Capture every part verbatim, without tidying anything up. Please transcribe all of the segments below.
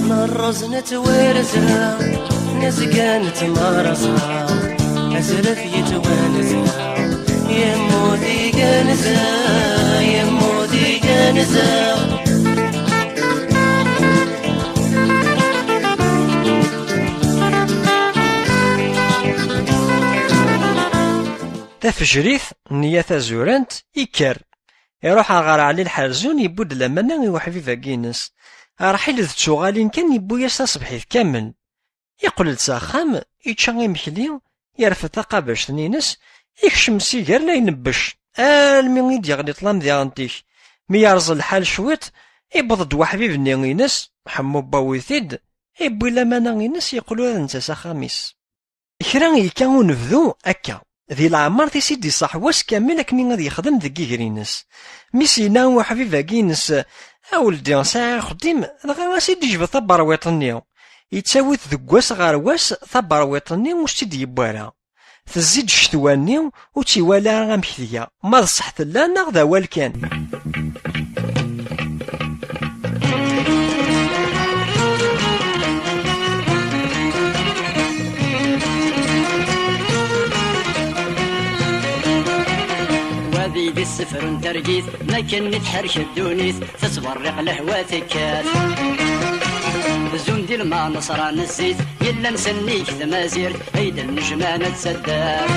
Nerreẓ nettwarza, nezga nettmarẓa, azref yettwanza, yemmut igenza, yemmut igenza. Tafejrit, nniya tazurant, ikker. Iruḥ ɣer Ɛli Lḥerzun, yewwi-d lamana i uḥbib-agi-ines. Ṛḥil d tuɣalin kan, yewwi-yas taṣebḥit kamel. Yeqqel-d s axxam, yečča imekli, yerfed taqabact-nni-ines, yekcem s iger la inebbec, almi i d-yeɣli ṭṭlam diɣen-tik. Mi yerẓ lḥal cwiṭ, yewweḍ-d waḥbib-nni-ines, Ḥemmu Bawit-id, yewwi lamana-ines, yeqqel ula d netta s axxam-is. Kra yekka unebdu akka. Di leɛmer-is i d-iṣaḥ wass kamel akken ad yexdem deg yiger-ines. Mi s-yenna i uḥbib-agi-ines, "A weldi, sɛiɣ axeddim," dɣa as-id-ijbed taberwiṭ-nni. Yettawi-t deg wass ɣer wass taberwiṭ-nni ur s-tt-id-yewwi ara. Tezzi-d ccetwa-nni, ur tt-iwala ara amek tga, ma d ṣṣeḥ tella neɣ d awal kan. Wadi d isefru n targit, makken i tḥerk ddunit, tettberriq lehwa tekkat. Zun di lma neṣra nezzit, yellan sennig tmazirt, ay d nnejman ad taddar.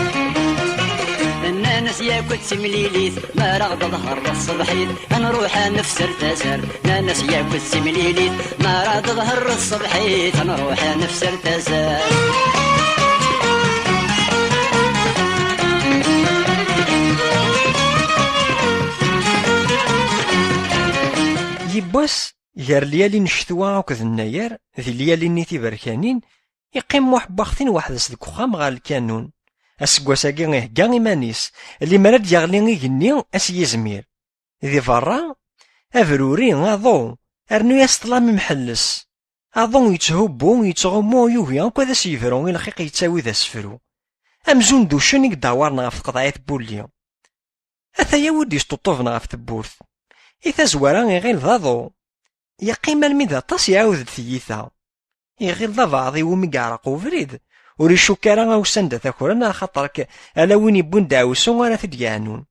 Nnan-as yakk d timlilit, mi ara ɣ-d-ḍher ṣṣebḥit, ad nruḥ ad nefser tazart. Nnan-as yakk d timlilit, mi ara d-ḍher ṣṣebḥit, ad nruḥ ad nefser tazart. Yiwwas, gar lyalin n ccetwa akked nnayer, di lyalin-nni tiberkanin, yeqqim Muḥ n Waxtin weḥd-s deg uxxam ɣer lkanun. Aseggas-agi ihegga iman-is, limer ad d-yeɣli igenni, a s-yizmir. Di berra, abruri, aḍu, rnu-yas ṭṭlam imḥelles. Aḍu yetthubbu, yettɣummu, yugi akk ad as-yebru i lxiq yettawi d asefru. Amzun d uccen i yedawaren ɣef tqeḍɛit n wulli. Ataya wi d-yesṭuṭṭuben ɣef tewwurt. I tazwara iɣil d aḍu. Yeqqim almi d aṭas, iɛawed-d tiyita. Iɣil d abeɛḍ iwumi yeɛreq ubrid. Ur icukk ara awes anda takren, axaṭer k-, ala win yewwin deɛwessu ara t-id-yeɛnun.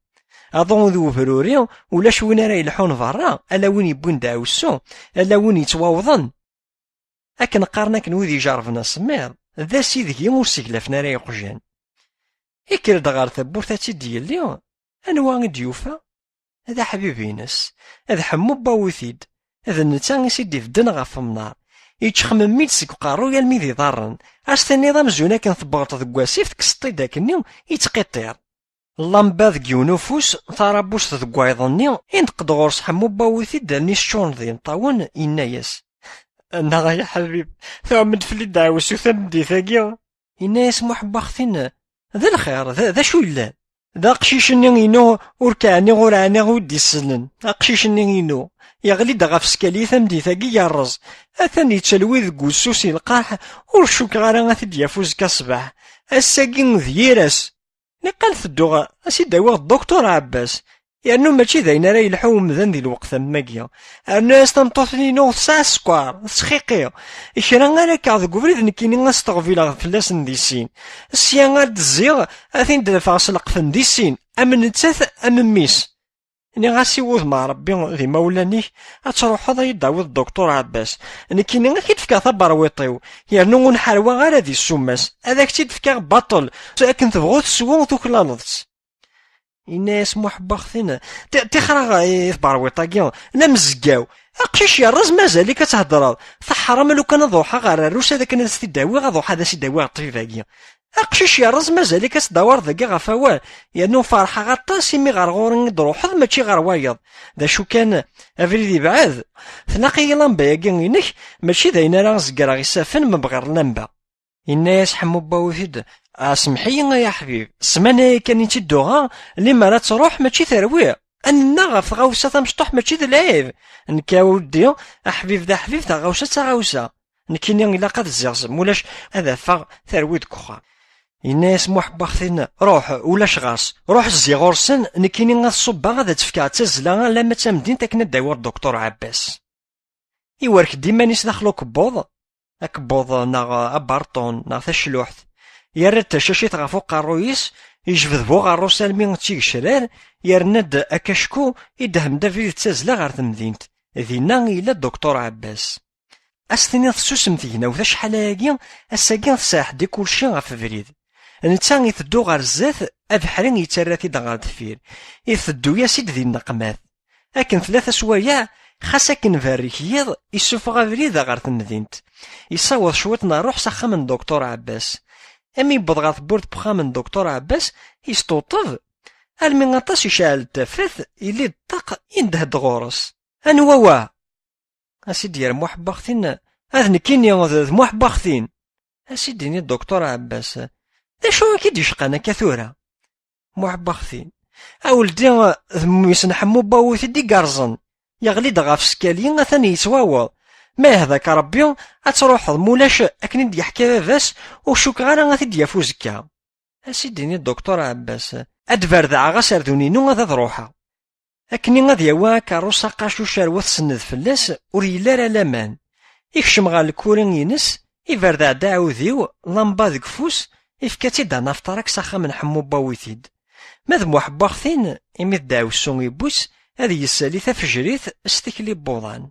Aḍu d ubruri, ulac win ara yelḥun berra, ala win yewwin deɛwessu, ala win yettwawḍen. Akken qqaren akken wid ijerrben asemmiḍ, d asideg ur seglafen ara iqjan. Ikker-d ɣer tewwurt ad tt-id-yelli, anwa i d-yufa? D aḥbib-ines, d Ḥemmu n Wawit-id, d netta i s-id-ibedden ɣef umnar. Yettxemmim-id seg uqerruy almi d iḍarren. Ad s-tiniḍ amzun akken tebɣeḍ deg wasif, tekkseḍ-t-id akkenni, yettqiṭṭir. Llamba deg yiwen ufus, tarabust deg wayeḍ-nni, inṭeq-d ɣur-s Ḥemmu n Wawit-id almi s-ččuren d imeṭṭawen, yenna-yas: "Neɣ ay aḥbib, tuɣem-d fell-i ddeɛwessu tameddit-agi?" Yenna-yas Muḥ n Waxtin: "D lxir, d, d acu yellan?" "D aqcic-nni inu ur k-ɛniɣ ur ɛniɣ ur d-issellen, aqcic-nni inu, yeɣli-d ɣef skalyi tameddit-agi yerreẓ, atan yettelwi deg wussu si lqerḥ, ur cukkeɣ ara ad t-id-yaf uzekka ṣṣbeḥ. Ass-agi d yir ass. Niqal tedduɣ ad s-id-awiɣ Duktur Ɛebbas, yernu mačči d ayen ara yelḥu umdan di lweqt am wagi. Rnu-as tameṭṭut-nni-inu tesɛa sskeṛ, tettxiqi. Kra ara kkeɣ deg ubrid nekkini ad s-teɣbileɣ fell-asen di sin. Sya ad d-zziɣ, ad ten-d-afeɣ s leqfen di sin, am nettat am mmi-s." Nniɣ-as: "I wudem n Ṛebbi d imawlan-ik, ad truḥeḍ ad yi-d-tawiḍ Duktur Ɛebbas. Nekkini ad k-id-fkeɣ taberwiṭ-iw, yernu ur nḥerwa ara di ssuma-s, ad ak-tt-id-fkeɣ baṭel, akken tebɣu teswu tuklaleḍ-tt." Yenna-yas Muḥ n Waxtin: "Ti-, tixraɣ i tberwiṭ-agi, n amezgaw. Aqcic yerreẓ, mazal-ik ad theddreḍ. Teḥṛem lukan ad ruḥeɣ ɣer Rrus ad akken ad s-t-id-awiɣ, ad ruḥeɣ ad as-id-awiɣ ṭṭbib-agi. Aqcic yerreẓ, mazal-ik ad s-d-tawiḍ dagi ɣef awal. Yernu ferḥeɣ aṭas imi ɣer ɣur-i i d-truḥeḍ, mačči ɣer wayeḍ. D acu kan, abrid ibɛed. Tlaq-iyi lamba-agi-inek, mačči d ayen ara zegreɣ isaffen ma bɣiɣ lamba." Yenna-yas Ḥemmu n Wawit-id: "A, semmeḥ-iyi ay aḥbib, ssmana yakan i tt-id-uɣeɣ, limer ad truḥ mačči terwi. Ad nennaɣ ɣef tɣawsa tamecṭuḥt mačči d lɛib. Nekk a wuddi, aḥbib d aḥbib, taɣawsa d taɣawsa. Nekkini ilaq ad zziɣ, ulac ad afeɣ tarwi deg uxxam. Yenna-yas Muḥ n Waxtin: "Ruḥ, ulac ɣas, ruḥ zzi ɣur-sen, nekkini ad ṣubbeɣ ad d-fkeɣ ttazzla alamma d tamdint akken ad d-awiɣ Duktur Ɛebbas." Iwerk-d iman-is daxel ukebbuḍ, akebbuḍ neɣ abarṭun neɣ tacluḥt, yerra-d tacacit ɣef uqerruy-is, yejbed bu uɣerrus almi d tigecrar, yerna-d akacku, idhem-d abrid d tazzla ɣer temdint. Dinna yella Duktur Ɛebbas. Ad s-tiniḍ tessusem tegnawt acḥal ayagi, ass-agi tserreḥ-d i kulci ɣef ubrid. Netta iteddu ɣer zdat, abeḥri yettarra-t-id ɣer deffir. Iteddu-yas-id di nneqmat. Akken tlata swayeɛ, xas akken berrek yiḍ, isuffeɣ abrid ɣer temdint. Isaweḍ cwiṭ n rruḥ s axxam n Duktur Ɛebbas. Imi yewweḍ ɣer tewwurt n wexxam n Duktur Ɛebbas, yesṭuṭeb, almi aṭas yecɛel-d tafat, yelli-d ṭṭaq, yendeh-d ɣur-s: "Anwa wa?" A s-id-yerr Muḥ n Waxtin: "Ad nekkini d, d Muḥ n Waxtin." A s-id-ini Duktur Ɛebbas: "D acu i k-id-yecqan akka tura?" Muḥ n Waxtin: "A weldi, d mmi-s n Ḥemmu n Wawit i d-igerẓen. Yeɣli-d ɣef skalyi, atan yettwaweḍ. Ma yehda-k Rebbi, ad truḥeḍ, mulac akken i d-yeḥka baba-s, ur cukkeɣ ara ad t-id-yaf uzekka." A s-id-ini Duktur Ɛebbas: "Ad d-berdeɛeɣ aserdun-inu, ad, ad ruḥeɣ." Akkenni ad yawi akerrus aqacuc ar wat senned fell-as, ur yelli ara laman. Ikcem ɣer lkuri-ines, iberdeɛ-d aɛudiw, lamba deg ufus, ifka-tt-id anafṭarak s axxam n Ḥemmu n Wawit-id. Ma d Muḥ n Waxtin, imi d ddeɛwessu i yewwi-s, ad yessali tafejrit s tikli n wuḍan.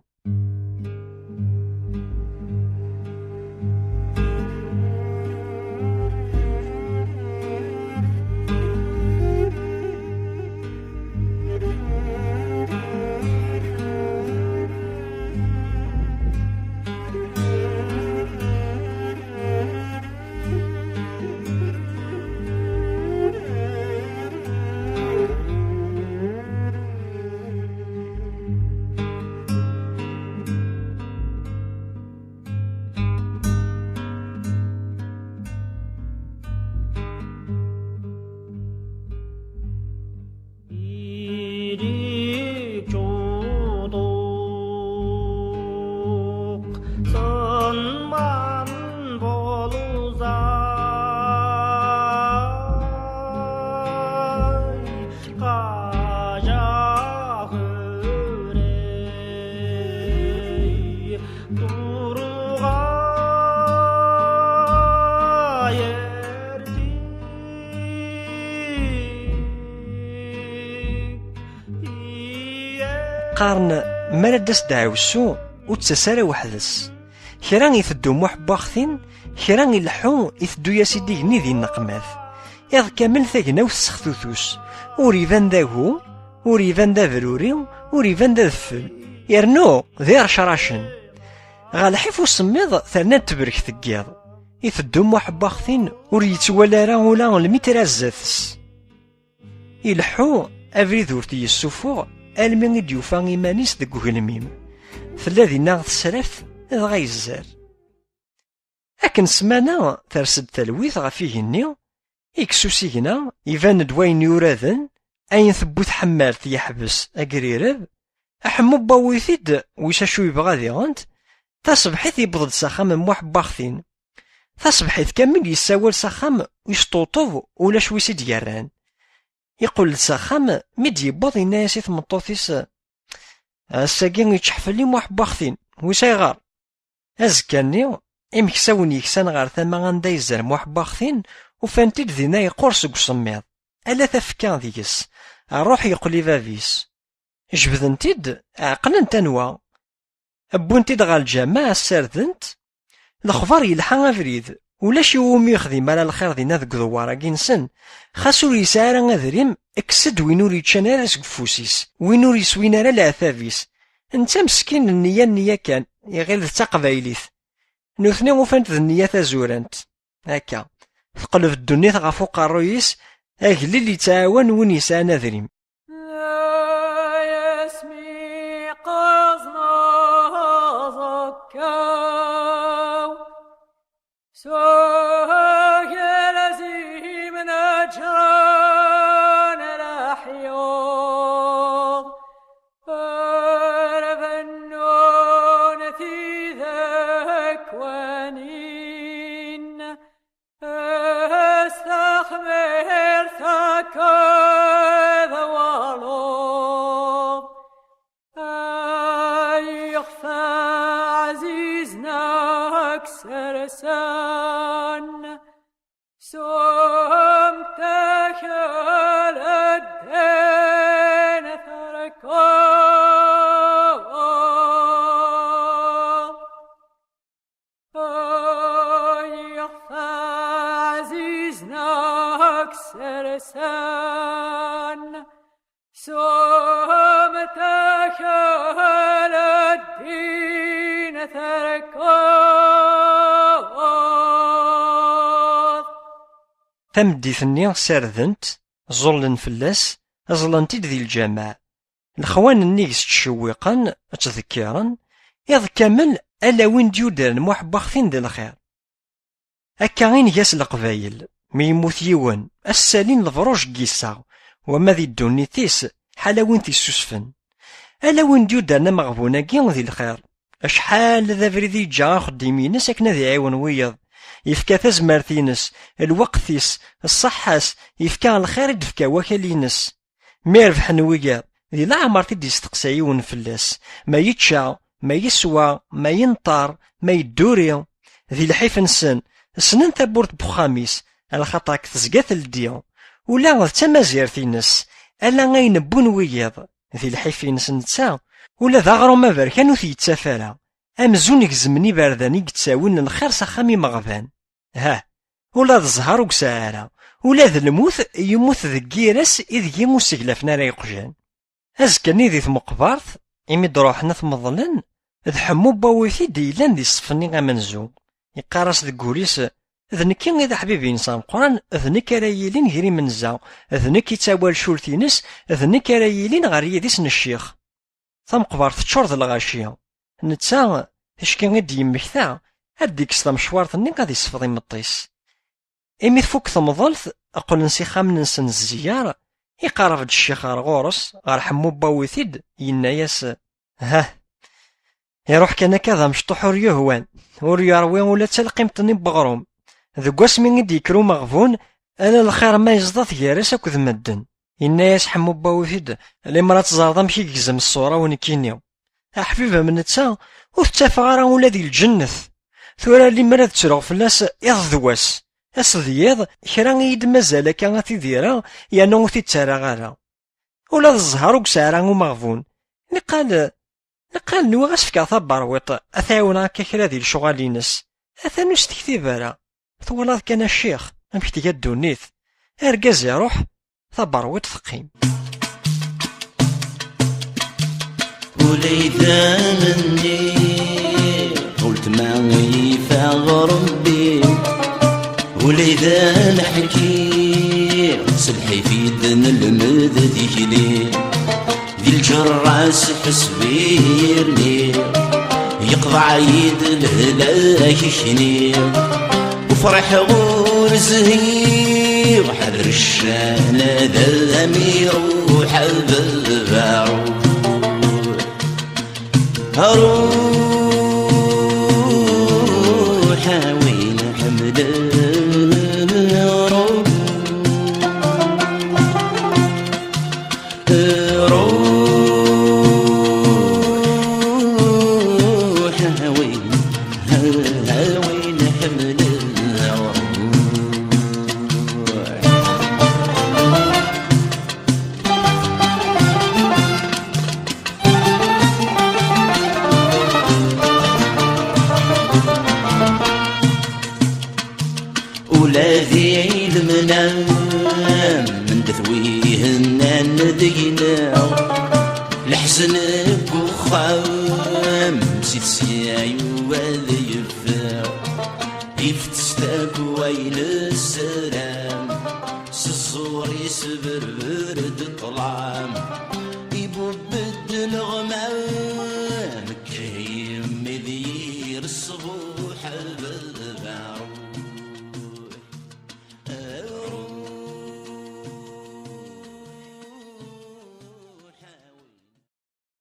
Qqaren, mi ara d-tas ddeɛwessu, ur d-tettas ara weḥd-s. Kra iteddu Muḥ n Waxtin, kra ileḥḥu, iteddu-yas-id igenni di nneqmat. Iḍ kamel tagnawt tessextutus. Ur iban d agu, ur iban d abruri, ur iban d adfel. Yernu d ircracen. Ɣer lḥif usemmiḍ terna-d tebrek deg yiḍ. Iteddu Muḥ n Waxtin, ur yettwali ara ula lmitr ar zdat-s. Ileḥḥu, abrid ur t-yessuffuɣ, almi i d-yufa iman-is deg ugelmim. Tella dinna tesraft, dɣa yezzer. Akken ssmana ters-d talwit ɣef igenni, ikkes usigna, iban-d wayen yuraden, ayen tewwi tḥemmalt yeḥbes agrireb, aḥemmu n wawit-id, wis acu yebɣa diɣent, taṣebḥit yewweḍ-d s axxam n Muḥ n Waxtin. Taṣebḥit kamel yessawal s axxam, yesṭuṭub, ulac wi s-id-yerran. Yeqqel-d s axxam, mi d-yewweḍ yenna-yas i tmeṭṭut-is: "Ass-agi yeččeḥ fell-i Muḥ n Waxtin, wis ayɣer?" Azekka-nni, imeksawen yeksan ɣer tama anda yezzer Muḥ n Waxtin, ufan-t-id dinna yeqqur seg usemmiḍ, ala tafekka deg-s, ṛṛuḥ yeqqel i bab-is. Jebden-t-id, ɛeqlen-t anwa. Wwin-t-id ɣer lǧameɛ, ssarden-t. Lexbar yelḥa abrid, ulac iwumi yexdim ara lxir dinna deg uḍewwar-agi-nsen, xas ur yesɛi ara adrim, kkes-d win ur yeččan ara seg ufus-is, win ur yeswin ara leɛtab-is. Netta meskin, nniya nniya kan, iɣil d taqbaylit. Nutni ufan-t d nniya tazurant. Akka, teqleb ddunit ɣef uqerruy-is, agellil yettɛawan win yesɛan adrim. Asmi qqaẓen aẓekka-w, s ugerz-im neǧren leḥyuḍ. Ɛzizen akk sersen, sumtek leddin terkuḍ. Yexfa ɛzizen akk sersen, sumtek leddin terkuḍ. Tameddit-nni ssarden-t, ẓẓullen fell-as, ẓẓlen-t-id di lǧameɛ. Lexwan nnig-s ttcewwiqen, ttḍekkiren, iḍ kamel ala win d-yudren Muḥ n Waxtin d lxir. Akka i nga s Leqbayel, mi yemmut yiwen, ad s-salin lebruj n yiseɣ, wama di ddunit-is, ḥala win t-issusfen. Ala win d-yudren ameɣbun-agi di lxir. Acḥal d abrid i yeǧǧa axeddim-ines akken ad iɛiwen wiyeḍ. Yefka tazmert-ines, lweqt-is, ṣṣeḥḥa-s, yefka lxir i d-tefka wakal-ines. Mi rebḥen wiyaḍ, di leɛmer i d-yesteqsa yiwen fell-as, ma yečča, ma yeswa, ma yenṭer, ma yedduri. Di lḥif-nsen, ssnen tawwurt n wexxam-is, lxaṭer tezga teldi. Ula d tamazirt-ines, ala ayen wwin wiyaḍ. Di lḥif-ines netta, ula d aɣrum aberkan ur t-yettaf ara. Amzun gezmen iberdan i yettawin lxir s axxam imeɣban. Hah, ula d zzher ur yesɛi ara, ula d lmut yemmut deg yir ass ideg ur seglafen ara yeqjan. Azekka-nni di tmeqbert, imi d-ruḥen ad t-meḍlen, d Ḥemmu n Wawit i d-yellan di ṣṣef-nni amenzu. Yeqqar-as deg wul-is, d nekki i d aḥbib-ines ameqqran, d nekk ara yilin gar imenza, d nekk i d tawalcult-ines, d nekk ara yilin ɣer yidis n ccix. Tameqbert teččur d lɣaci. Netta, ticki i d-yemmekta, ad d-ikkes tamecwart-nni ad isfeḍ imeṭṭi-s. Imi tfuk temḍelt, qqlen s ixxamen-nsen zzigar, iqerreb-d ccix ɣer ɣur-s, ɣer Ḥemmu n Wawit-id, yenna-yas, hah, iruḥ kan akka d amecṭuḥ ur yuhwan, ur yerwi ula d talqimt-nni n weɣrum. Deg wasmi i d-yekker umeɣbun, ala lxir ma yeẓḍa-t gar-as akked medden. Yenna-yas Ḥemmu n Wawit-id, limer ad teẓreḍ amek i yegzem ṣṣura-w nekkini. Aḥbib am netta, ur t-ttafeɣ ara ula di lǧennet. Tura limer ad ttruɣ fell-as iḍ d wass. Ass d yiḍ, kra i yi-d-mazal akka ad t-id-ireɣ, yerna ur t-id-ttarraɣ ara. Ula d zzher ur yesɛi ara umeɣbun. Niqal, niqal nwiɣ ad s-fkeɣ taberwiṭ, ad t-ɛiwneɣ akka kra di lecɣal-ines. Atan ur s-tektib ara. Twalaḍ kan a ccix, amek tga ddunit. Argaz iruḥ, taberwiṭ teqqim. Ula d amenni, weltma ifaɣ Rebbi. Ula d ameḥki, s lḥif i d-nelmed tikli. Di lǧerra-s ḥesbi yerni, yeqḍeɛ-iyi-d lehlak-ikni. Ufreḥ ur zhiɣ, ḥader ccan ad am-iruḥ ad beɛu. Ruḥ a win ḥemmlen, ruḥ. Ruḥ a win, a win ḥemmlen. Ula d ilmnam n dat wihennan deg-neɣ, leḥzen deg uxxam si tesyayu ad yeffeɣ, ifettes takwa i nessaram, s ẓẓur-is berber d ṭṭlam, ibubb-d leɣmam.